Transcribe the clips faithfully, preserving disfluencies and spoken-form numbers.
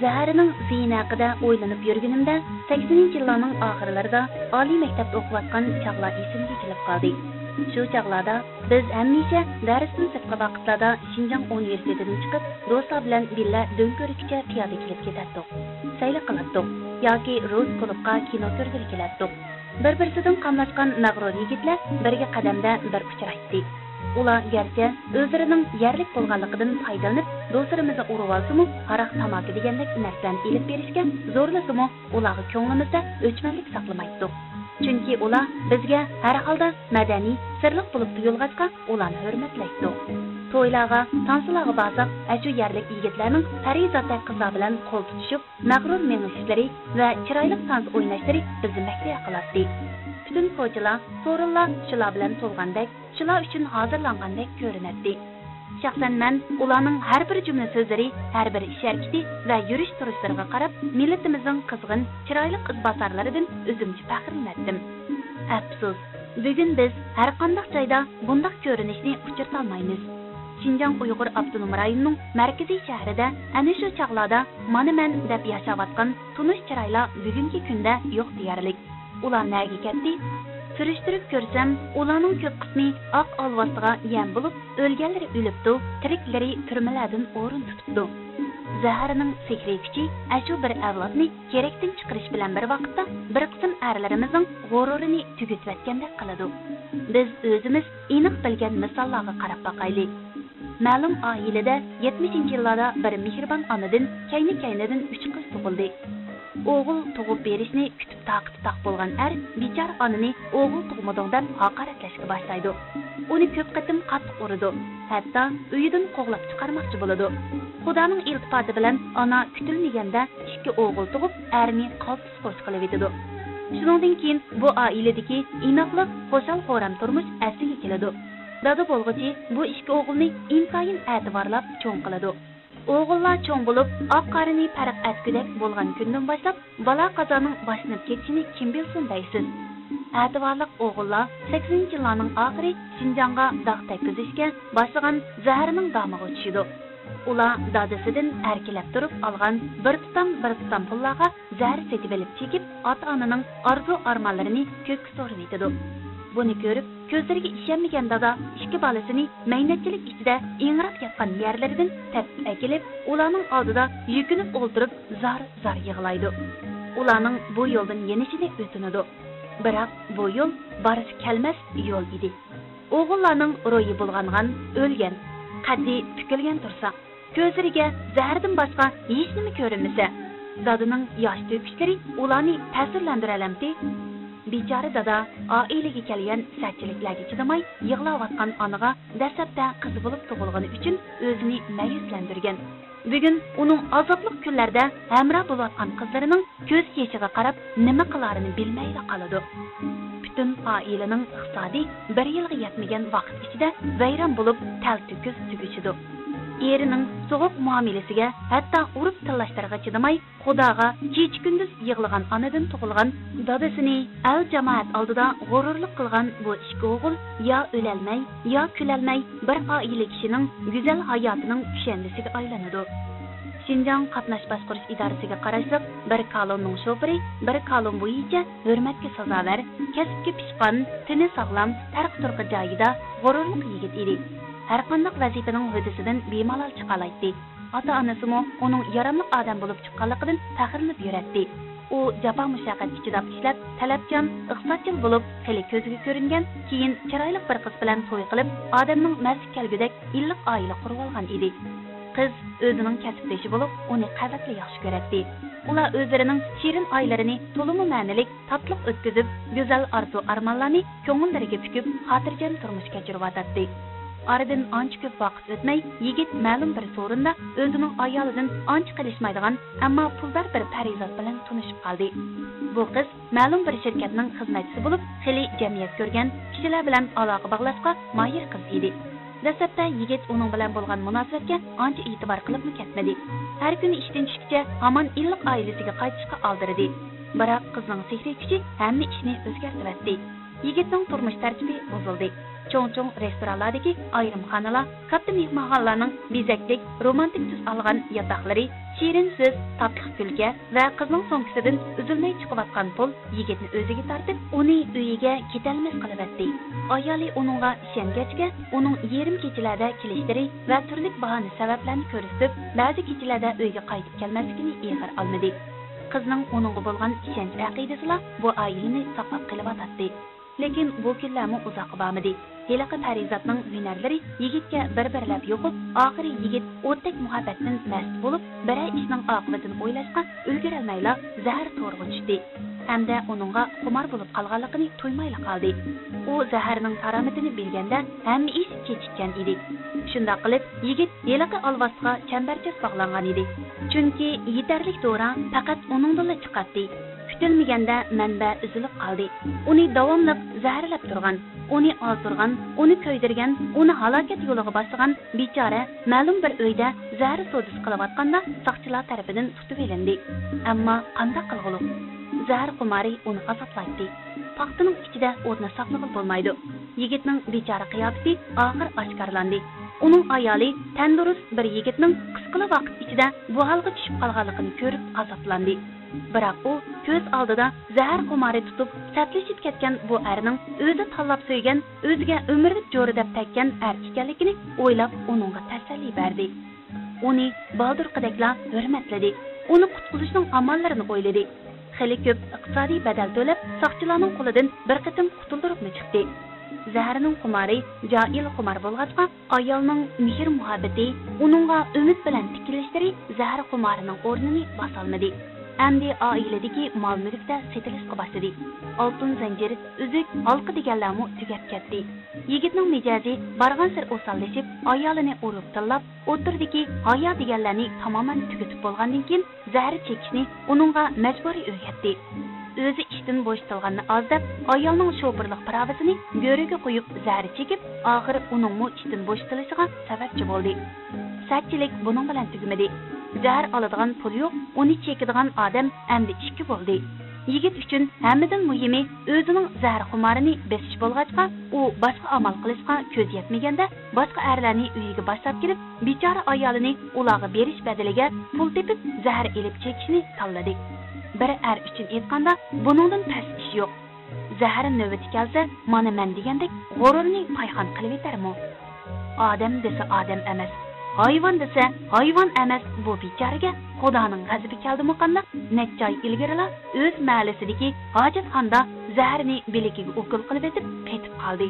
زەھەرنىڭ زىيىنى ھەققىدە ئويلىنىپ يۈرگىنىمدە، سەكسىنىنچى يىللارنىڭ ئاخىرلىرىدا ئالىي مەكتەپتە ئوقۇۋاتقان چاغلار ئېسىمگە كېلىپ قالدى. شۇ چاغلاردا بىز ھەمىشە دەرستىن سىرتقى ۋاقىتلاردا شىنجاڭ ئۇنىۋېرسىتېتىدىن چىقىپ، دوستلار بىلەن بىللە دۆڭكۆۋرۈككىچە پىيادە كېلىپ كېتەتتۇق. سەيلە قىلاتتۇق ياكى رۇس كۇلۇبقا كىنو كۆرگىلى كېلەتتۇق. بىر-بىرسىدىن قاملاشقان مەغرۇر يىگىتلەر بىرگە قەدەمدە بىر ئۇچرايتتى. ئۇلار گەرچە ئۆزلىرىنىڭ يەرلىك بولغانلىقىدىن پايدىلىنىپ، دوستلىرىمىزنى ئۇرۇۋالسىمۇ، ھاراق، تاماكا دېگەندەك نەرسىلەرنى ئېلىپ بېرىشكە زورلىسىمۇ، ئۇلارغا كۆڭلىمىزدە ئۆچمەنلىك ساقلىمايتتۇق. چۈنكى ئۇلار بىزگە ھەر ھالدا مەدەنىي، سىرلىق بولۇپ تۇيۇلغاچقا، ئۇلارنى ھۆرمەتلەيتتۇق. تويلارغا، تانسىلارغا بارساق، ئەشۇ يەرلىك يىگىتلەرنىڭ پەرىزاتتەك قىزلار بىلەن قول تۇتۇشۇپ، مەغرۇر مېڭىشلىرى ۋە چىرايلىق تانسا ئويناشلىرى بىزنى مەھلىيا قىلاتتى. پۈتۈن كوچىلار، سورۇنلار شۇلار بىلەن تولغاندەك، شۇلار ئۈچۈن ھازىرلانغاندەك كۆرۈنەتتى. شەخسەن مەن ئۇلارنىڭ ھەر بىر جۈملە سۆزلىرى، ھەر بىر ئىش ھەرىكىتى ۋە يۈرۈش تۇرۇشلىرىغا قاراپ، مىللىتىمىزنىڭ قىزغىن، چىرايلىق ئىزباسارلىرىدىن ئۆزۈمچە پەخىرلىنەتتىم. ئەپسۇس، بۈگۈن بىز ھەرقانداق جايدا بۇنداق كۆرۈنۈشنى ئۇچرىتالمايمىز. شىنجاڭ ئۇيغۇر ئاپتونوم رايونىنىڭ مەركىزىي شەھىرىدە ئەنە شۇ چاغلاردا مانا مەن دەپ ياشاۋاتقان تونۇش چىرايلار بۈگۈنكى كۈندە يوق دېيەرلىك. ئۇلار نەگە كەتتى؟ سۈرۈشتۈرۈپ كۆرسەم، ئۇلارنىڭ كۆپ قىسمى ئاق ئالۋاستىغا يەم بولۇپ، ئۆلگەنلىرى ئۆلۈپتۇ، تىرىكلىرى تۈرمىلەردىن ئورۇن تۇتۇپتۇ. زەھەرنىڭ سېھرىي كۈچى ئەشۇ بىر ئەۋلادنى كېرەكتىن چىقىرىش بىلەن بىر ۋاقىتتا، بىر قىسىم ئەرلىرىمىزنىڭ غۇرۇرىنى تۈگىتىۋەتكەندەك قىلىدۇ. بىز ئۆزىمىز ئېنىق بىلگەن مىساللارغا قاراپ باقايلى. مەلۇم ئائىلىدە يەتمىشىنچى يىللاردا بىر مېھرىبان ئانىدىن كەينى-كەينىدىن ئۈچ قىز تۇغۇلدى. ئوغۇل تۇغۇپ بېرىشنى كۈتۈپ تاقىتى تاق بولغان ئەر بىچارە ئانىنى ئوغۇل تۇغمىدىڭ دەپ ھاقارەتلەشكە باشلايدۇ. ئۇنى كۆپ قېتىم قاتتىق ئۇرىدۇ، ھەتتا ئۆيىدىن قوغلاپ چىقارماقچى بولىدۇ. خۇدانىڭ ئىلتىپاتى بىلەن ئانا كۈتۈلمىگەندە ئىككى ئوغۇل تۇغۇپ، ئەرنى قالتىس خوش قىلىۋېتىدۇ. شۇنىڭدىن كېيىن بۇ ئائىلىدىكى ئىناقلىق، خۇشال-خۇرام تۇرمۇش ئەسلىگە كېلىدۇ. دادا بولغۇچى بۇ ئىككى ئوغۇلنى ئىنتايىن ئەتىۋارلاپ چوڭ قىلىدۇ. ئوغۇللار چوڭ بولۇپ، ئاق-قارىنى پەرق ئەتكۈدەك بولغان كۈندىن باشلاپ، بالا-قازانىڭ باشلىنىپ كېتىشىنى كىم بىلسۇن دەيسىز. ئەتىۋارلىق ئوغۇللار سەكسىنىنچى يىللارنىڭ ئاخىرى شىنجاڭغا داغ تەگكۈزۈشكە باشلىغان زەھەرنىڭ دامىغا چۈشىدۇ. ئۇلار دادىسىدىن ئەركىلەپ تۇرۇپ ئالغان بىر تۇتام، بىر تۇتام پۇللارغا زەھەر سېتىۋېلىپ چېكىپ، ئاتا-ئانىنىڭ ئارزۇ-ئارمانلىرىنى كۆككە سورۇۋېتىدۇ. بۇنى كۆرۈپ، كۆزلىرىگە ئىشەنمىگەن دادا ئىككى بالىسىنى مەينەتچىلىك ئىچىدە ئىڭراپ ياتقان يەرلىرىدىن تېپىپ ئەكېلىپ، ئۇلارنىڭ ئالدىدا يۈكۈنۈپ ئولتۇرۇپ، زار-زار يىغلايدۇ. ئۇلارنىڭ بۇ يولدىن يېنىشىنى ئۆتۈنىدۇ. بىراق بۇ يول بارسا كەلمەس يول ئىدى. ئوغۇللارنىڭ روھى بۇلغانغان، ئۆلگەن، قەددى پۈكۈلگەن تۇرسا، كۆزلىرىگە زەھەردىن باشقا ھېچنېمە كۆرۈنمىسە، دادىنىڭ ياش تۆكۈشلىرى ئۇلارنى تەسىرلەندۈرەلەمتى؟ بىچارە دادا ئائىلىگە كەلگەن سەتچىلىكلەرگە چىدىماي يىغلاۋاتقان ئانىغا دەسلەپتە قىز بولۇپ تۇغۇلغىنى ئۈچۈن ئۆزىنى مەيۈسلەندۈرگەن. بۈگۈن ئۇنىڭ ئازابلىق كۈنلەردە ھەمراھ بولۇۋاتقان قىزلىرىنىڭ كۆز يېشىغا قاراپ نېمە قىلارىنى بىلمەيلا قالىدۇ. پۈتۈن ئائىلىنىڭ ئىقتىسادى بىر يىلغا يەتمىگەن ۋاقىت ئىچىدە ۋەيران بولۇپ، تەلتۆكۈس تۈگىشىدۇ. ئېرىنىڭ سوغۇق مۇئامىلىسىگە، ھەتتا ئۇرۇپ تىللاشلىرىغا چىدىماي، خۇداغا كېچە-كۈندۈز يىغلىغان ئانىدىن تۇغۇلغان، دادىسىنى ئەل-جامائەت ئالدىدا غۇرۇرلۇق قىلغان بۇ ئىككى ئوغۇل يا ئۆلەلمەي، يا كۈلەلمەي، بىر ئائىلە كىشىنىڭ گۈزەل ھاياتىنىڭ كۈشەندىسىگە ئايلىنىدۇ. شىنجاڭ قاتناش باشقۇرۇش ئىدارىسىگە قاراشلىق بىر كالوننىڭ شوپۇرى بىر كالون بويىچە ھۆرمەتكە سازاۋەر، كەسىپكە پىشقان، تېنى ساغلام، پەرقى-تۇرقى جايىدا، غۇرۇرلۇق يىگىت ئىدى. ھەرقانداق ۋەزىپىنىڭ ھۆددىسىدىن بىمالال چىقالايتتى. ئاتا-ئانىسىمۇ ئۇنىڭ ياراملىق ئادەم بولۇپ چىققانلىقىدىن پەخىرلىنىپ يۈرەتتى. ئۇ جاپا-مۇشەققەتكە چىداپ ئىشلەپ، تەلەپچان، ئىقتىسادچىل بولۇپ، خېلى كۆزگە كۆرۈنگەن، كېيىن چىرايلىق بىر قىز بىلەن توي قىلىپ، ئادەمنىڭ مەستە كەلگۈدەك ئىللىق ئائىلە قۇرۇۋالغان ئىدى. قىز ئۆزىنىڭ كەسىپدىشى بولۇپ، ئۇنى قەۋەتلا ياخشى كۆرەتتى. ئۇلار ئۆزلىرىنىڭ شېرىن ئائىلىلىرىنى تولىمۇ مەنىلىك، تاتلىق ئۆتكۈزۈپ، گۈزەل ئارزۇ-ئارمانلارنى كۆڭۈللىرىگە پۈكۈپ، خاتىرجەم تۇرمۇش كەچۈرۈۋاتاتتى. ئارىدىن ئانچە كۆپ ۋاقىت ئۆتمەي، يىگىت مەلۇم بىر سورۇندا ئۆزىنىڭ ئايالىدىن ئانچە قېلىشمايدىغان، ئەمما پۇلدار بىر پەرىزات بىلەن تونۇشۇپ قالدى. بۇ قىز مەلۇم بىر شىركەتنىڭ خىزمەتچىسى بولۇپ، خېلى جەمئىيەت كۆرگەن، كىشىلەر بىلەن ئالاقە باغلاشقا ماھىر قىز ئىدى. دەسلەپتە يىگىت ئۇنىڭ بىلەن بولغان مۇناسىۋەتكە ئانچە ئېتىبار قىلىپمۇ كەتمىدى. ھەر كۈنى ئىشتىن چۈشكىچە ھامان ئىللىق ئائىلىسىگە قايتىشقا ئالدىرىدى. بىراق قىزنىڭ سېھرىي كۈچى ھەممە ئىشنى ئۆزگەرتىۋەتتى. يىگىتنىڭ تۇرمۇش تەرتىپى بۇزۇلدى. چوڭ-چوڭ رېستورانلاردىكى ئايرىم خانىلار، كاتتا مېھمانخانىلارنىڭ بېزەكلىك، رومانتىك تۈس ئالغان ياتاقلىرى، شېرىن سۆز، تاتلىق كۈلكە ۋە قىزنىڭ سومكىسىدىن ئۈزۈلمەي چىقىۋاتقان پۇل يىگىتنى ئۆزىگە تارتىپ، ئۇنى ئۆيىگە كېتەلمەس قىلىۋەتتى. ئايالى ئۇنىڭغا ئىشەنگەچكە، ئۇنىڭ يېرىم كېچىلەردە كېلىشلىرى ۋە تۈرلۈك باھانە سەۋەبلەرنى كۆرسىتىپ، بەزى كېچىلەردە ئۆيگە قايتىپ كەلمەسلىكىنى ئېغىر ئالمىدى. قىزنىڭ ئۇنىڭغا بولغان ئىشەنچ ئەقىدىسىلا بۇ ئائىلىنى ساقلاپ قېلىۋاتاتتى. لېكىن بۇ كۈنلەرمۇ ئۇزاققا بارمىدى. ھېلىقى پەرىزاتنىڭ ھۈنەرلىرى يىگىتكە بىر-بىرلەپ يۇقۇپ، ئاخىرى يىگىت ئوتتەك مۇھەببەتتىن مەست بولۇپ، بىرەر ئىشنىڭ ئاقىۋىتىنى ئويلاشقا ئۈلگۈرەلمەيلا زەھەر تورىغا چۈشتى ھەمدە ئۇنىڭغا خۇمار بولۇپ قالغانلىقىنى تۇيمايلا قالدى. ئۇ زەھەرنىڭ تارامىتىنى بىلگەندە، ھەممە ئىش كېچىككەن ئىدى. شۇنداق قىلىپ، يىگىت ھېلىقى ئالۋاستىغا چەمبەرچاس باغلانغان ئىدى. چۈنكى يېتەرلىك دورا پەقەت ئۇنىڭدىنلا چىقاتتى. كۈتۈلمىگەندە مەنبە ئۈزۈلۈپ قالدى. ئۇنى داۋاملىق زەھەرلەپ تۇرغان، ئۇنى ئازدۇرغان، ئۇنى كۆيدۈرگەن، ئۇنى ھالاكەت يولىغا باشلىغان بىچارە مەلۇم بىر ئۆيدە زەھەر سودىسى قىلىۋاتقاندا ساقچىلار تەرىپىدىن تۇتۇۋېلىندى. ئەمما قانداق قىلغۇلۇق؟ زەھەر خۇمارى ئۇنى ئازابلايتتى. پاختىنىڭ ئىچىدە ئوتنى ساقلىغىلى بولمايدۇ. يىگىتنىڭ بىچارە قىياپىتى ئاخىر ئاشكارىلاندى. ئۇنىڭ ئايالى تەندۇرۇست بىر يىگىتنىڭ قىسقىلا ۋاقىت ئىچىدە بۇ ھالغا چۈشۈپ قالغانلىقىنى كۆرۈپ ئازابلاندى. بىراق ئۇ كۆز ئالدىدا زەھەر خۇمارى تۇتۇپ سەتلىشىپ كەتكەن بۇ ئەرنىڭ ئۆزى تاللاپ سۆيگەن، ئۆزىگە ئۆمۈرلۈك جورا دەپ تەگكەن ئەر ئىكەنلىكىنى ئويلاپ ئۇنىڭغا تەسەللى بەردى. ئۇنى بالدۇرقىدەكلا ھۆرمەتلىدى. ئۇنى قۇتقۇزۇشنىڭ ئاماللىرىنى ئويلىدى. خېلى كۆپ ئىقتىسادىي بەدەل تۆلەپ، ساقچىلارنىڭ قولىدىن بىر قېتىم قۇتۇلدۇرۇپمۇ چىقتى. زەھەرنىڭ خۇمارى جاھىل خۇمار بولغاچقا، ئايالنىڭ مېھىر-مۇھەببىتى، ئۇنىڭغا ئۈمىد بىلەن تىكىلىشلىرى زەھەر خۇمارىنىڭ ئورنىنى باسالمىدى. ئەمدى ئائىلىدىكى مال-مۈلۈكتە سېتىلىشقا باشلىدى. ئالتۇن زەنجىر، ئۈزۈك، ھالقا دېگەنلەرمۇ تۈگەپ كەتتى. يىگىتنىڭ مىجەزى بارغانسېرى ئوساللىشىپ، ئايالىنى ئۇرۇپ تىللاپ، ئوتتۇرىدىكى ھايا دېگەنلەرنى تامامەن تۈگىتىپ بولغاندىن كېيىن، زەھەر چېكىشنى ئۇنىڭغا مەجبۇرىي ئۆگەتتى. ئۆزى ئىشتىن بوشىتىلغاننى ئاز دەپ، ئايالنىڭ شوپۇرلۇق پىراۋىسىنى گۆرۈگە قويۇپ زەھەر چېكىپ، ئاخىر ئۇنىڭمۇ ئىشتىن بوشىتىلىشىغا سەۋەبچى بولدى. سەتچىلىك بۇنىڭ بىلەن تۈگىمىدى. زەھەر ئالىدىغان پۇل يوق، ئۇنى چېكىدىغان ئادەم ئەمدى ئىككى بولدى. يىگىت ئۈچۈن ھەممىدىن مۇھىمى ئۆزىنىڭ زەھەر خۇمارىنى بېسىش بولغاچقا، ئۇ باشقا ئامال قىلىشقا كۆزى يەتمىگەندە، باشقا ئەرلەرنى ئۆيىگە باشلاپ كېلىپ، بىچارە ئايالىنى ئۇلارغا بېرىش بەدىلىگە پۇل تېپىپ، زەھەر ئېلىپ چېكىشنى تاللىدى. بىر ئەر ئۈچۈن ئېيتقاندا، بۇنىڭدىن پەس ئىش يوق. زەھەر نۆۋىتى كەلسە، مانا مەن دېگەندەك غۇرۇرىنى پايخان قىلىۋېتەرمۇ؟ ئادەم دېسە ئادەم ئەمەس، ھايۋان دېسە ھايۋان ئەمەس، بۇ بىچارىگە خۇدانىڭ غەزىپى كەلدىمۇ قانداق؟ نەچچە ئاي ئىلگىرىلا ئۆز مەھەللىسىدىكى ھاجەتخانىدا زەھەرنى بىلىكىگە ئوكۇل قىلىۋېتىپ قېتىپ قالدى.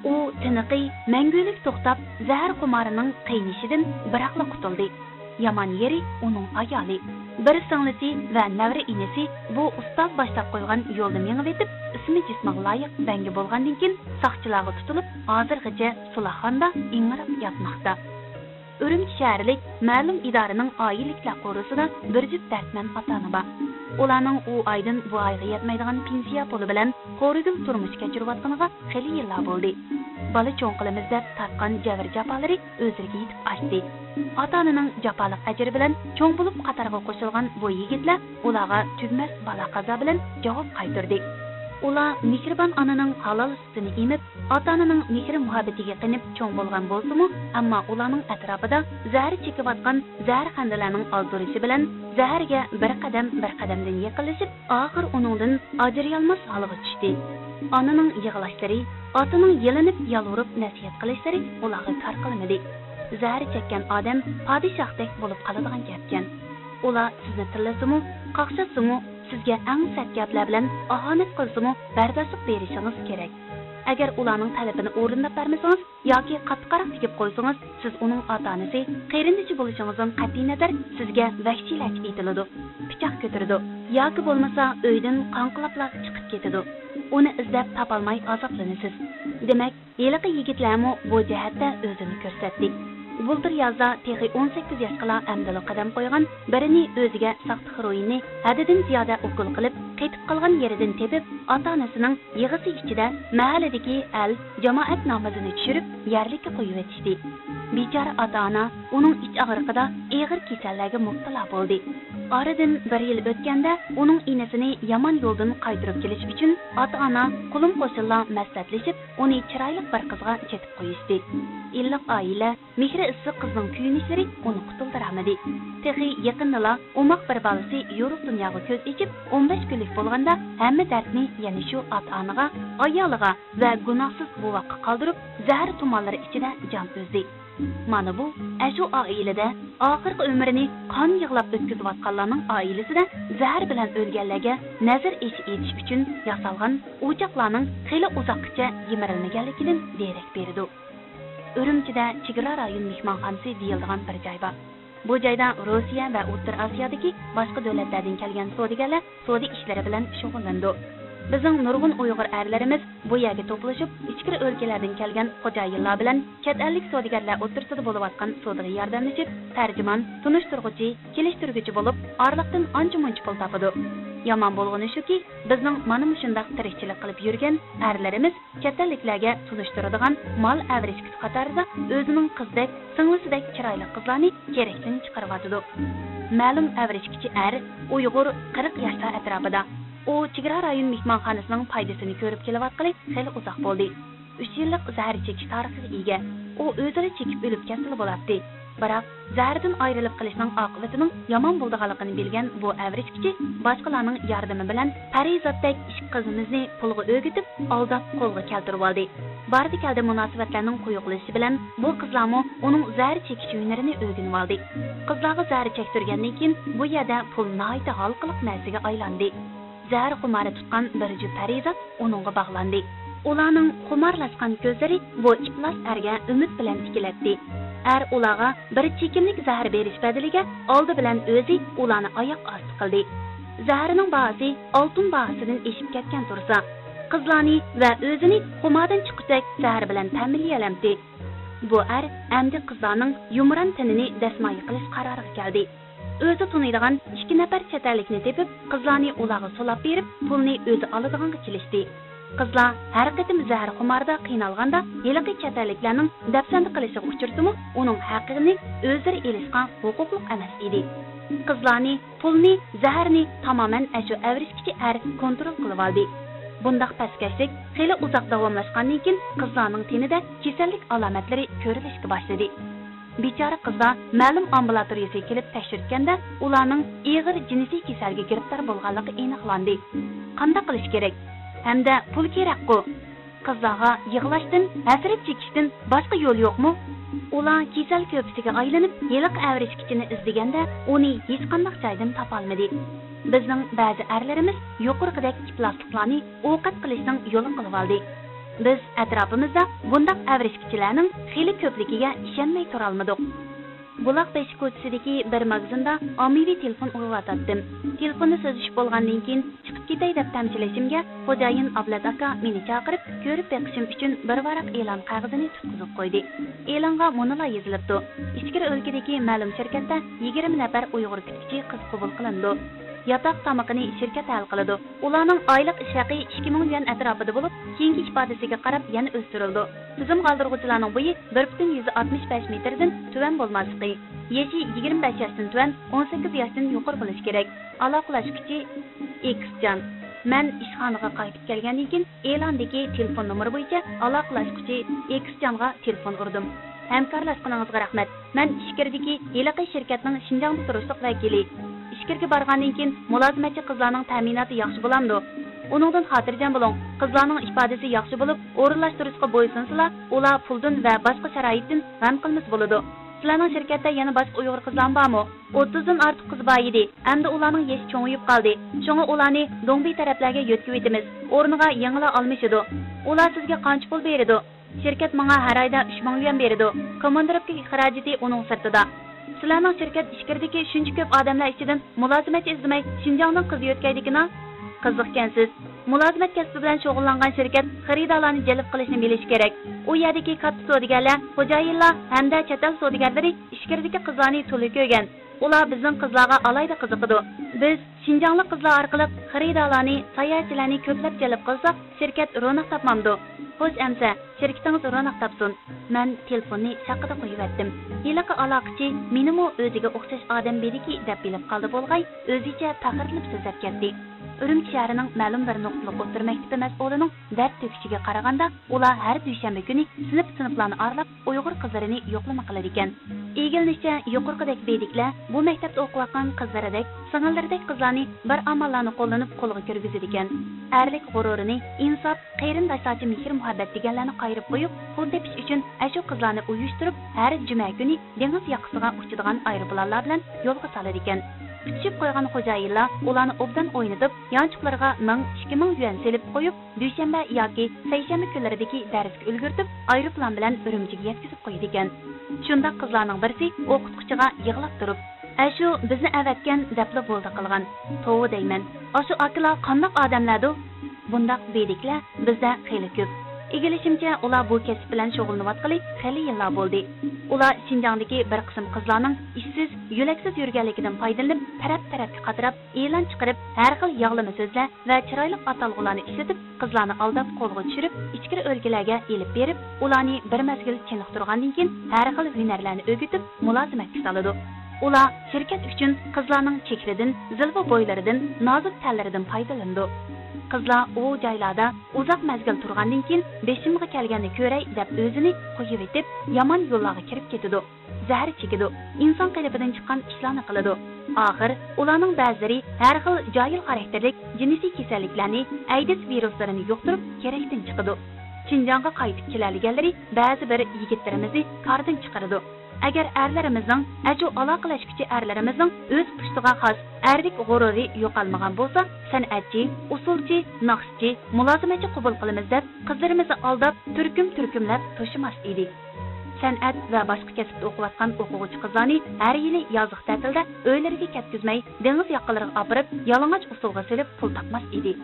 ئۇ تىنىقى مەڭگۈلۈك توختاپ، زەھەر خۇمارىنىڭ قىينىشىدىن بىراقلا قۇتۇلدى. يامان يېرى ئۇنىڭ ئايالى، بىر سىڭلىسى ۋە نەۋرە ئىنىسى بۇ ئۇستاز باشلاپ قويغان يولدا مېڭىۋېتىپ، ئىسمى جىسمىغا لايىق بەڭگە بولغاندىن كېيىن، ساقچىلارغا تۇتۇلۇپ، ھازىرغىچە سولاقخانىدا ئىڭراپ ياتماقتا. ئۈرۈمچى شەھەرلىك مەلۇم ئىدارىنىڭ ئائىلىلىكلەر قورۇسىدا بىر جۈپ دەردمەن ئاتا-ئانا بار. ئۇلارنىڭ ئۇ ئايدىن بۇ ئايغا يەتمەيدىغان پېنسىيە پۇلى بىلەن قورىگۈل تۇرمۇش كەچۈرۈۋاتقىنىغا خېلى يىللار بولدى. بالا چوڭ قىلىمىز دەپ تارتقان جەبىر-جاپالىرى ئۆزلىرىگە يېتىپ ئاشتى. ئاتا-ئانىنىڭ جاپالىق ئەجرى بىلەن چوڭ بولۇپ قاتارغا قوشۇلغان بۇ يىگىتلەر ئۇلارغا تۈگىمەس بالا-قازا بىلەن جاۋاب قايتۇردى. ئۇلار مېھرىبان ئانىنىڭ ھالال سۈتىنى ئېمىپ، ئاتا-ئانىنىڭ مېھرى-مۇھەببىتىگە قېنىپ چوڭ بولغان بولسىمۇ، ئەمما ئۇلارنىڭ ئەتراپىدا زەھەر چېكىۋاتقان زەھەرخەندىلەرنىڭ ئازدۇرۇشى بىلەن زەھەرگە بىر قەدەم، بىر قەدەمدىن يېقىنلىشىپ، ئاخىر ئۇنىڭدىن ئاجرىيالماس ھالغا چۈشتى. ئانىنىڭ يىغلاشلىرى، ئاتىنىڭ يېلىنىپ يالۋۇرۇپ نەسىھەت قىلىشلىرى ئۇلارغا كار قىلمىدى. زەھەر چەككەن ئادەم پادىشاھتەك بولۇپ قالىدىغان گەپكەن. ئۇلار سىزنى تىللىسىمۇ، قاقشاتسىمۇ، سىزگە ئەڭ سەت گەپلەر بىلەن ئاھانەت قىلسىمۇ، بەرداشلىق بېرىشىڭىز كېرەك. ئەگەر ئۇلارنىڭ تەلىپىنى ئورۇنداپ بەرمىسىڭىز، ياكى قاتتىق قاراق تېگىپ قويسىڭىز، سىز ئۇنىڭ ئاتا-ئانىسى، قېرىندىشى بولۇشىڭىزدىن قەتئىينەزەر، سىزگە ۋەھشىيلەرچە ئېتىلىدۇ، پىچاق كۆتۈرىدۇ ياكى بولمىسا ئۆيدىن قاڭقىلاپلا چىقىپ كېتىدۇ. ئۇنى ئىزدەپ تاپالماي ئازابلىنىسىز. دېمەك، ھېلىقى يىگىتلەرمۇ بۇ جەھەتتە ئۆزىنى كۆرسەتتى. بۇلتۇر يازدا تېخى ئون سەككىز ياشقىلا ئەمدىلا قەدەم قويغان بىرىنى ئۆزىگە ساختا خىروئىننى ھەددىدىن زىيادە ئوكۇل قىلىپ، قېتىپ قالغان يېرىدىن تېپىپ، ئاتا-ئانىسىنىڭ يىغىسى ئىچىدە مەھەللىدىكى ئەل، جامائەت نامىزىنى چۈشۈرۈپ، يەرلىككە قويۇۋېتىشتى. بىچارە ئاتا-ئانا ئۇنىڭ ئىچ ئاغرىقىدا ئېغىر كېسەللەرگە مۇپتىلا بولدى. ئارىدىن بىر يىل ئۆتكەندە، ئۇنىڭ ئىنىسىنى يامان يولدىن قايتۇرۇپ كېلىش ئۈچۈن ئاتا-ئانا قولۇم-قوشنىلار مەسلىھەتلىشىپ، ئۇنى چىرايلىق بىر قىزغا چېتىپ قويۇشتى. ئىللىق ئائىلە، مېھرى ئىسسىق قىزنىڭ كۆيۈنۈشلىرى ئۇنى قۇتۇلدۇرالمىدى. تېخى يېقىندىلا ئوماق بىر بالىسى يورۇق دۇنياغا كۆز ئېچىپ، ئون بەش كۈنلۈك بولغاندا، ھەممە دەردنى يەنە شۇ ئاتا-ئانىغا، ئايالىغا ۋە گۇناھسىز بوۋاققا قالدۇرۇپ، زەھەر تۇمانلىرى ئىچىدە جان ئۈزدى. مانا بۇ، ئەشۇ ئائىلىدە ئاخىرقى ئۆمرىنى قان يىغلاپ ئۆتكۈزۈۋاتقانلارنىڭ ئائىلىسىدە زەھەر بىلەن ئۆلگەنلەرگە نەزىر ئېشى ئېتىش ئۈچۈن ياسالغان ئوچاقلارنىڭ خېلى ئۇزاققىچە يىمىرىلمىگەنلىكىدىن دېرەك بېرىدۇ. ئۈرۈمچىدە چېگرا رايون مېھمانخانىسى دېيىلىدىغان بىر جاي بار. بۇ جايدا روسىيە ۋە ئوتتۇرا ئاسىيادىكى باشقا دۆلەتلەردىن كەلگەن سودىگەرلەر سودا ئىشلىرى بىلەن شۇغۇللىنىدۇ. بىزنىڭ نۇرغۇن ئۇيغۇر ئەرلىرىمىز بۇ يەرگە توپلىشىپ، ئىچكىرى ئۆلكىلەردىن كەلگەن خوجايىنلار بىلەن چەت ئەللىك سودىگەرلەر ئوتتۇرىسىدا بولۇۋاتقان سودىغا ياردەملىشىپ، تەرجىمان، تونۇشتۇرغۇچى، كېلىشتۈرگۈچى بولۇپ، ئارىلىقتىن ئانچە-مۇنچە پۇل تاپىدۇ. يامان بولغىنى شۇكى، بىزنىڭ مانا مۇشۇنداق تىرىكچىلىك قىلىپ يۈرگەن ئەرلىرىمىز چەت ئەللىكلەرگە تونۇشتۇرىدىغان مال ئەۋرىشكىسى قاتارىدا ئۆزىنىڭ قىزىدەك، سىڭلىسىدەك چىرايلىق قىزلارنى كېرەكتىن چىقىرىۋاتىدۇ. مەلۇم ئەۋرىشكىچى ئەر ئۇيغۇر، قىرىق ياشلار ئەتراپىدا. ئۇ چېگرا رايون مېھمانخانىسىنىڭ پايدىسىنى كۆرۈپ كېلىۋاتقىلى خېلى ئۇزاق بولدى. ئۈچ يىللىق زەھەر چېكىش تارىخىغا ئىگە. ئۇ ئۆزىلا چېكىپ ئۆلۈپ كەتسىلا بولاتتى. بىراق، زەھەردىن ئايرىلىپ قېلىشنىڭ ئاقىۋىتىنىڭ يامان بولىدىغانلىقىنى بىلگەن بۇ ئەۋرىشكىچى باشقىلارنىڭ ياردىمى بىلەن پەرىزاتتەك ئىككى قىزىمىزنى پۇلغا ئۆگىتىپ، ئالداپ قولغا كەلتۈرۈۋالدى. باردى-كەلدى مۇناسىۋەتلەرنىڭ قويۇقلىشىشى بىلەن بۇ قىزلارمۇ ئۇنىڭ زەھەر چېكىش ھۈنىرىنى ئۆگىنىۋالدى. قىزلارغا زەھەر چەكتۈرگەندىن كېيىن بۇ يەردە پۇل ناھايىتى ھالقىلىق نەرسىگە ئايلاندى. زەھەر خۇمارى تۇتقان بىر جۈپ پەرىزات ئۇنىڭغا باغلاندى. ئۇلارنىڭ خۇمارلاشقان كۆزلىرى بۇ ئىپلاس ئەرگە ئۈمىد بىلەن تىكىلەتتى. ئەر ئۇلارغا بىر چېكىملىك زەھەر بېرىش بەدىلىگە ئالدى بىلەن ئۆزى ئۇلارنى ئاياق ئاستى قىلدى. زەھەرنىڭ باھاسى ئالتۇن باھاسىدىن ئېشىپ كەتكەن تۇرسا، قىزلارنى ۋە ئۆزىنى خۇماردىن چىققۇدەك زەھەر بىلەن تەمىنلىيەلەمتى. بۇ ئەر ئەمدى قىزلارنىڭ يۇمران تېنىنى دەسمايە قىلىش قارارىغا كەلدى. ئۆزى تونۇيدىغان ئىككى نەپەر چەت ئەللىكنى تېپىپ، قىزلارنى ئۇلارغا سولاپ بېرىپ، پۇلنى ئۆزى ئالىدىغانغا كېلىشتى. قىزلار ھەر قېتىم زەھەر خۇماردا قىينالغاندا، ھېلىقى چەت ئەللىكلەرنىڭ دەپسەندە قىلىشىغا ئۇچرىسىمۇ، ئۇنىڭ ھەققىنى ئۆزلىرى ئېلىشقا ھوقۇقلۇق ئەمەس ئىدى. قىزلارنى، پۇلنى، زەھەرنى تامامەن ئەشۇ ئەۋرىشكىچى ئەر كونترول قىلىۋالدى. بۇنداق پەسكەشلىك خېلى ئۇزاق داۋاملاشقاندىن كېيىن، قىزلارنىڭ تېنىدە كېسەللىك ئالامەتلىرى كۆرۈلۈشكە باشلىدى. بىچارە قىزلار مەلۇم ئامبۇلاتورىيىسىگە كېلىپ تەكشۈرتكەندە، ئۇلارنىڭ ئېغىر جىنسىي كېسەلگە گىرىپتار بولغانلىقى ئېنىقلاندى. قانداق قىلىش كېرەك؟ ھەمدە پۇل كېرەكقۇ؟ قىزلارغا يىغلاشتىن، ھەسرەت چېكىشتىن باشقا يول يوقمۇ؟ ئۇلار كېسەل كۆپىسىگە ئايلىنىپ، ھېلىقى ئەۋرىشكىچىنى ئىزدىگەندە، ئۇنى ھېچقانداق جايدىن تاپالمىدى. بىزنىڭ بەزى ئەرلىرىمىز يۇقىرىقىدەك ئىپلاسلىقلارنى ئوقەت قىلىشنىڭ يولى قىلىۋالدى. بىز ئەتراپىمىزدا بۇنداق ئەۋرىشكىچىلەرنىڭ خېلى كۆپلۈكىگە ئىشەنمەي تۇرالمىدۇق. بۇلاق بېشى كوچىسىدىكى بىر ماگىزىندا ئاممىۋى تېلېفون ئۇرۇۋاتاتتىم. تېلېفوندا سۆزلىشىپ بولغاندىن كېيىن، چىقىپ كېتەي دەپ تەمشىلىشىمگە، خوجايىن ئابلەت ئاكا مېنى چاقىرىپ، كۆرۈپ بېقىشىم ئۈچۈن بىر ۋاراق ئېلان قەغىزىنى تۇتقۇزۇپ قويدى. ئېلانغا مۇنۇلار يېزىلىپتۇ: ئىچكىرى ئۆلكىدىكى مەلۇم شىركەتتە يىگىرمە نەپەر ئۇيغۇر كۈتكۈچى قىز قوبۇل قىلىنىدۇ. ياتاق تامىقىنى شىركەت ھەل قىلىدۇ. ئۇلارنىڭ ئايلىق ئىش ھەققى ئىككى مىڭ يۈەن ئەتراپىدا بولۇپ، كېيىنكى ئىپادىسىگە قاراپ يەنە ئۆستۈرۈلىدۇ. تىزىمغا ئالدۇرغۇچىلارنىڭ بويى بىر پۈتۈن يۈز ئاتمىش بەش مېتىردىن تۆۋەن بولماسلىقى، يېشى يىگىرمە بەش ياشتىن تۆۋەن، ئون سەككىز ياشتىن يۇقىرى بولۇشى كېرەك. ئالاقىلەشكۈچى ئېكسجان. مەن ئىشخانىغا قايتىپ كەلگەندىن كېيىن، ئېلاندىكى تېلېفون نومۇرى بويىچە ئالاقىلاشقۇچى ئېكسجانغا تېلېفون ئۇردۇم. ھەمكارلاشقىنىڭىزغا رەھمەت. مەن ئىچكىرىدىكى ھېلىقى شىركەتنىڭ شىنجاڭدا تۇرۇشلۇق ۋەكىلى. ئىچكىرىگە بارغاندىن كېيىن مۇلازىمەتچى قىزلارنىڭ تەمىناتى ياخشى بولامدۇ؟ ئۇنىڭدىن خاتىرجەم بولۇڭ، قىزلارنىڭ ئىپادىسى ياخشى بولۇپ، ئورۇنلاشتۇرۇشقا بويسۇنسىلا، ئۇلار پۇلدىن ۋە باشقا شارائىتتىن غەم قىلمىسا بولىدۇ. سىلەرنىڭ شىركەتتە يەنە باشقا ئۇيغۇر قىزلارمۇ بارمۇ؟ ئوتتۇزدىن ئارتۇق قىز بار ئىدى، ئەمدى ئۇلارنىڭ يېشى چوڭىيىپ قالدى. شۇڭا ئۇلارنى دوڭبى تەرەپلەرگە يۆتكىۋېتىمىز. ئورنىغا يېڭىلار ئالمىشىدۇ. ئۇلار سىزگە قانچە پۇل بېرىدۇ؟ شىركەت ماڭا ھەر ئايدا ئۈچ مىڭ يۈەن بېرىدۇ. كوماندىروپكا خىراجىتى ئۇنىڭ سىرتىدا. سىلەرنىڭ شىركەت ئىچكىرىدىكى شۇنچە كۆپ ئادەملەر ئىچىدىن مۇلازىمەتچى ئىزدىمەي، شىنجاڭدىن قىز يۆتكەيدىكىنا؟ قىزىقكەنسىز. مۇلازىمەت كەسپى بىلەن شۇغۇللانغان شىركەت خېرىدارلارنى جەلپ قىلىشنى بىلىشى كېرەك. ئۇ يەردىكى كاتتا سودىگەرلەر، خوجايىنلار ھەمدە چەت ئەل سودىگەرلىرى ئىچكىرىدىكى قىزلارنى تولا كۆرگەن. ئۇلار بىزنىڭ قىزلارغا ئالاھىدە قىزىقىدۇ. بىز شىنجاڭلىق قىزلار ئارقىلىق خېرىدارلارنى، ساياھەتچىلەرنى كۆپلەپ جەلپ قىلساق، شىركەت روناق تاپمامدۇ؟ خوش ئەمىسە، شىركىتىڭىز روناق تاپسۇن. مەن تېلېفوننى شاققىدە قويۇۋەتتىم. ھېلىقى ئالاقىچى مېنىمۇ ئۆزىگە ئوخشاش ئادەم بىدىكى دەپ بىلىپ قالدى بولغاي، ئۆزىچە پەخىرلىنىپ سۆزلەپ كەتتى. ئۈرۈمچى شەھىرىنىڭ مەلۇم بىر نۇقتىلىق ئوتتۇرا مەكتىپى مەسئۇلىنىڭ دەرد تۆكۈشىگە قارىغاندا، ئۇلار ھەر دۈشەنبە كۈنى سىنىپ-سىنىپلارنى ئارىلاپ، ئۇيغۇر قىزلىرىنى يوقلىما قىلىدىكەن. ئىگىلىنىشىچە، يۇقىرىقىدەك بىدىكلەر بۇ مەكتەپتە ئوقۇۋاتقان قىزلىرىدەك، سىڭىللىرىدەك قىزلارنى بىر ئاماللارنى قوللىنىپ قولغا كىرگۈزىدىكەن. ئەرلىك غۇرۇرىنى، ئىنساپ، قېرىنداشلارچە مېھىر-مۇھەببەت دېگەنلەرنى قايرىپ قويۇپ، پۇل تېپىش ئۈچۈن ئەشۇ قىزلارنى ئۇيۇشتۇرۇپ، ھەر جۈمە كۈنى دېڭىز ياقىسىغا ئۇچىدىغان ئايروپىلانلار بىلەن يولغا سالىدىكەن. پىچىپ قويغان خوجايىنلار ئۇلارنى ئوبدان ئوينىتىپ، يانچۇقلىرىغا مىڭ، ئىككى مىڭ يۈەن سېلىپ قويۇپ، دۈشەنبە ياكى سەيشەنبە كۈنلىرىدىكى دەرسكە ئۈلگۈرتۈپ، ئايروپىلان بىلەن ئۈرۈمچىگە يەتكۈزۈپ قويىدىكەن. شۇنداق قىزلارنىڭ بىرسى ئوقۇتقۇچىغا يىغلاپ تۇرۇپ، ئەشۇ بىزنى ئەۋەتكەن دەپلا بولدى قىلغان. توۋا دەيمەن. ئاشۇ ئاكىلار قانداق ئادەملەردۇ؟ بۇنداق بېدىكلەر بىزدە خېلى كۆپ. ئىگىلىشىمچە، ئۇلار بۇ كەسىپ بىلەن شۇغۇللىنىۋاتقىلى خېلى يىللار بولدى. ئۇلار شىنجاڭدىكى بىر قىسىم قىزلارنىڭ ئىشسىز، يۈلەكسىز يۈرگەنلىكىدىن پايدىلىنىپ، تەرەپ-تەرەپكە قاتراپ، ئېلان چىقىرىپ، ھەر خىل ياغلىما سۆزلەر ۋە چىرايلىق ئاتالغۇلارنى ئىشلىتىپ، قىزلارنى ئالداپ قولغا چۈشۈرۈپ، ئىچكىرى ئۆلكىلەرگە ئېلىپ بېرىپ، ئۇلارنى بىر مەزگىل چېنىقتۇرغاندىن كېيىن، ھەر خىل ھۈنەرلەرنى ئۆگىتىپ، مۇلازىمەتكە سالىدۇ. ئۇلار شىركەت ئۈچۈن قىزلارنىڭ چېھرىدىن، زىلۋا بويلىرىدىن، نازۇك تەنلىرىدىن پايدىلىنىدۇ. قىزلار ئۇ جايلاردا ئۇزاق مەزگىل تۇرغاندىن كېيىن، بېشىمغا كەلگەننى كۆرەي دەپ ئۆزىنى قويۇۋېتىپ، يامان يوللارغا كىرىپ كېتىدۇ. زەھەر چېكىدۇ، ئىنسان قېلىپىدىن چىققان ئىشلارنى قىلىدۇ. ئاخىر ئۇلارنىڭ بەزىلىرى ھەر خىل جاھىل خاراكتېرلىك جىنسىي كېسەللىكلەرنى، ئەيدىز ۋىرۇسلىرىنى يۇقتۇرۇپ، كېرەكتىن چىقىدۇ. شىنجاڭغا قايتىپ كېلەلىگەنلىرى بەزى بىر يىگىتلىرىمىزنى كاردىن چىقىرىدۇ. ئەگەر ئەرلىرىمىزنىڭ، ئەشۇ ئالاقىلەشكۈچى ئەرلىرىمىزنىڭ ئۆز پۇشتىغا خاس ئەرلىك غۇرۇرى يوقالمىغان بولسا، سەنئەتچى، ئۇسسۇلچى، ناخشىچى، مۇلازىمەتچى قوبۇل قىلىمىز دەپ، قىزلىرىمىزنى ئالداپ، تۈركۈم-تۈركۈملەپ توشىماس ئىدى. سەنئەت ۋە باشقا كەسىپتە ئوقۇۋاتقان ئوقۇغۇچى قىزلارنى ھەر يىلى يازلىق تەتىلدە ئۆيلىرىگە كەتكۈزمەي، دېڭىز ياقىلىرىغا ئاپىرىپ، يالىڭاچ ئۇسسۇلغا سېلىپ پۇل تاپماس ئىدى.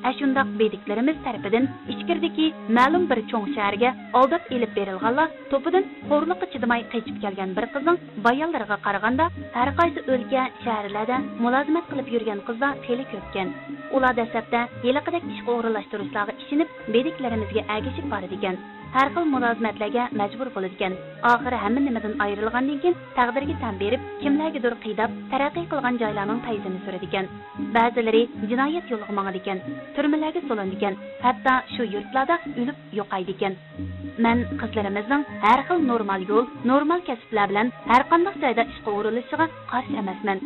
ئەشۇنداق بېدىكلىرىمىز تەرىپىدىن ئىچكىرىدىكى مەلۇم بىر چوڭ شەھەرگە ئالداپ ئېلىپ بېرىلغانلار توپىدىن خورلۇققا چىدىماي قېچىپ كەلگەن بىر قىزنىڭ بايانلىرىغا قارىغاندا، ھەرقايسى ئۆلكە، شەھەرلەردە مۇلازىمەت قىلىپ يۈرگەن قىزلار خېلى كۆپكەن. ئۇلار دەسلەپتە ھېلىقىدەك ئىشقا ئورۇنلاشتۇرۇشلارغا ئىشىنىپ، بېدىكلىرىمىزگە ئەگىشىپ بارىدىكەن. ھەر خىل مۇلازىمەتلەرگە مەجبۇر بولىدىكەن. ئاخىرى ھەممە نېمىدىن ئايرىلغاندىن كېيىن، تەقدىرگە تەن بېرىپ، كىملەرگىدۇر قىيداپ، تەرەققىي قىلغان جايلارنىڭ پەيزىنى سۈرىدىكەن. بەزىلىرى جىنايەت يولىغا ماڭىدىكەن، تۈرمىلەرگە سولىنىدىكەن، ھەتتا شۇ يۇرتلاردا ئۆلۈپ يوقايدىكەن. مەن قىزلىرىمىزنىڭ ھەر خىل نورمال يول، نورمال كەسىپلەر بىلەن ھەرقانداق جايدا ئىشقا ئورۇنلىشىشىغا قارشى ئەمەسمەن.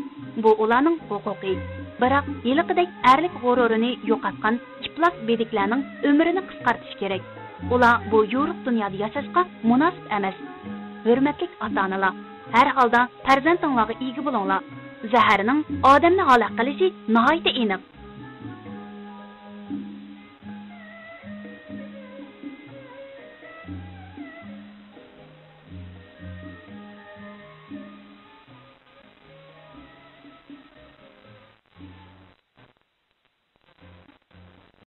بۇ ئۇلارنىڭ ھوقۇقى. بىراق ھېلىقىدەك ئەرلىك غۇرۇرىنى يوقاتقان ئىپلاس بېدىكلەرنىڭ ئۆمرىنى قىسقارتىش كېرەك. ئۇلار بۇ يورۇق دۇنيادا ياشاشقا مۇناسىپ ئەمەس. ھۆرمەتلىك ئاتا-ئانىلار، ھەر ھالدا پەرزەنتىڭلارغا ئىگە بولۇڭلار. زەھەرنىڭ ئادەمنى ھالاك قىلىشى ناھايىتى ئېنىق.